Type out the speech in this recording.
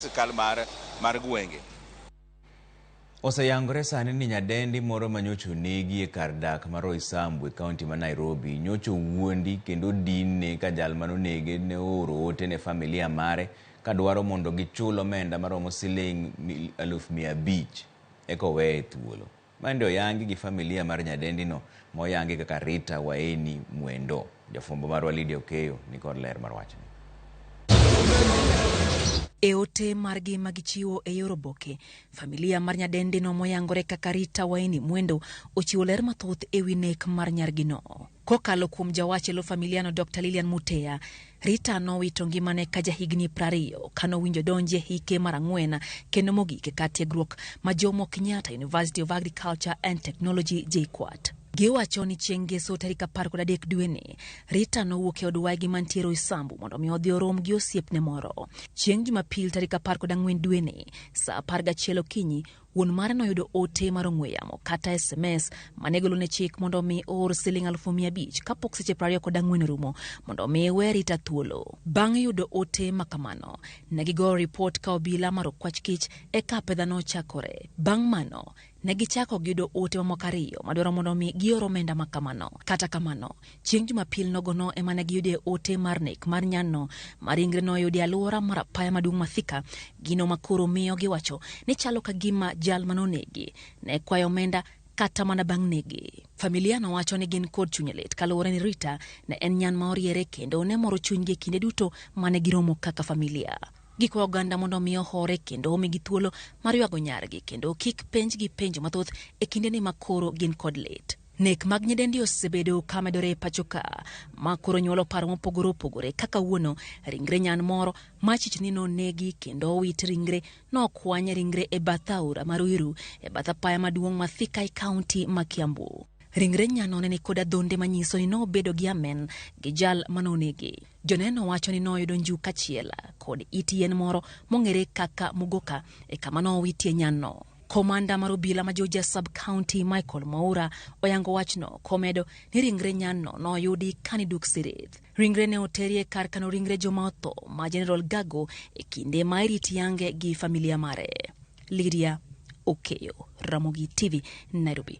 Sirkal mar gwenge. Oseyangore sani ni nyadendi moro manyocha onegi e kar dak ma Roysambu e kaunti ma Nairobi nyocha owuondi kendo odinne ka jal manonege ne ooro ote ne familia mare kadwaro mondo gichul omenda maromo siling 500,000 eka oweye thuolo. Maendi oyangi gi familia mar nyadendino ma oyangi kaka Rita Waeni Mwendo. Jafwambo marwa Lydia Okeyo nikod ler mar wachni. E ote margi ma gichiwo e yor oboke, familia mar nyadendino moyangore kaka Rita Waeni Mwendo ochiwo ler mathoth e wi nek mar nyargino. Kokalo kuom jawach e lo familiano Dr. Lilian Mutea, Rita nowito ngimane ka jahigni 20 kanowinjo donje hike mar 4 kendo mogik e kar tiegruok ma Jomo Kenyatta University of Agriculture and Technology JKUAT. Giwacho ni chieng' ngeso tarik 13 dweni, Rita nowuok e od waygi mantie Roysambu mondo mi odhi orom gi osiepne moro. Chieng' Jumapil tarik 14 dweni, saa 11 okinyi, wuon mare noyudo ote mar ong'we yamo kata SMS mane golone chik mondo mi oor siling 500,000 kapok seche 24 orumo mondo mi we Rita thuolo. Bang' yudo ote makamano, ne gigoyo ripot ka obila mar okwach kich eka apedha nochakore. Bang' mano, ne gichako giyudo ote mamoko 2 madwaro mondo mi gior omenda makamano. Kata kamano, chieng' Jumapil nogono ema ne giyude ote mar nek mar nyanno ma ringre noyudi e alwora mar apaya maduong' ma Thika, gino ma koro miyo giwacho ni chalo ka gima jal manonegi ne kwayo omenda kata mana bang' nege. Familia nowacho ni gin kod chuny lit kaluwore ni Rita ne en nyan ma oriere kendo ne moro chunygi e kinde duto mane giromo kaka familia. Gikwayo oganda mondo omi ohore kendo omigi thuolo mar ywago nyargi kendo kik penjgi penjo mathoth e kindeni ma koro gin kod lit. Nek mag nyidendi osebedo ka medore e pacho ka, ma koro nyuolo paro mopogore opogore kaka wuono ringre nyan moro ma chich ni nonegi kendo owit ringre nokwany ringre e bath aora mar Ruiru e bath apaya maduong' ma Thika e kaunti ma Kiambu. Ringre nyano ne ni kod adhonde manyiso ni nobedo gi amen gi jal manonege. Joneno wacho ni noyudo njuka achiel kod it yien moro mong'ere kaka mugoka e kama nowitie nyanno. Komanda mar obila ma Juja Sub-County Michael Mwaura oyango wachno komedo ni ringre nyanno noyudi kani duk Siret. Ringre ne oteri e kar kano ringre joma otho ma General Gago e kinde ma irit yange gi familia mare. Lydia Okeyo, Ramogi TV, Nairobi.